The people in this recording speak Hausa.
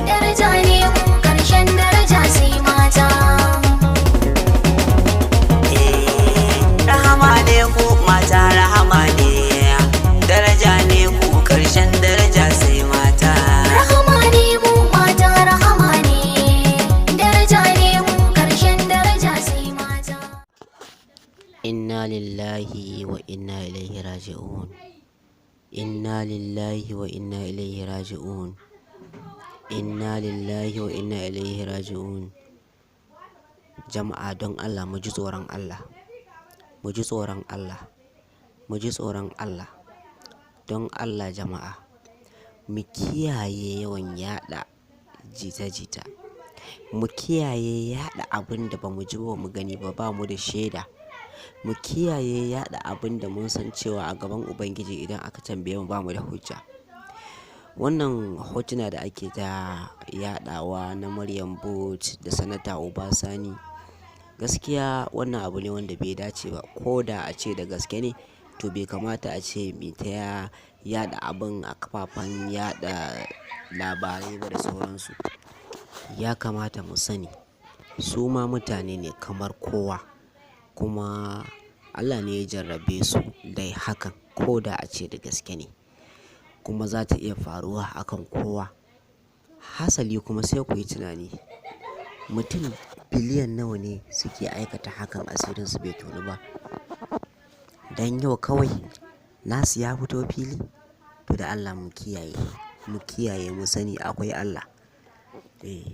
Daraja ne mu, karshen daraja sai mata. Eh, rahama ne ku mata, rahama ne, daraja ne ku, karshen daraja sai mata. Rahama ne mu mata, rahama ne, daraja ne mu, karshen daraja sai mata. Inna lillahi wa inna ilaihi raji'un. Inna lillahi wa inna ilaihi raji'un. Inna lillahi wa inna ilaihi raji'un. Jama'a, don Allah mu ji tsoron Allah. Mu ji tsoron Allah. Mu ji tsoron Allah. Don Allah jama'a, mu kiyaye yawan yaɗa jita-jita. Mu kiyaye yaɗa abin da ba mu ji ba, mu gani ba, ba mu da shaida. Mu kiyaye yaɗa abin da mun san cewa a gaban Ubangiji idan aka tambaye mu, ba mu da hujja. Wannan hotuna da ake ta yaɗawa na Maryam Booth da Sanata Uba Sani, gaskiya wannan abu ne wanda bai dace ba. Ko da a ce da gaske ne, to bai kamata a ce mu ta yaɗa abin a kafafen yaɗa labarai ba da sauransu. Ya kamata mu sani su ma mutane ne kamar kowa, kuma Allah ne ya jarrabe su da hakan. Ko da a ce da gaske ne, kuma za ta iya faruwa a kan kowa. Hasali kuma sai ku yi tunani, mutum biliyan nawa ne suke aikata hakan asirinsu bai tonu ba. Dan yau kawai nasu ya fito fili. To, da Allah mu kiyaye, mu kiyaye, mu sani akwai Allah. Eh.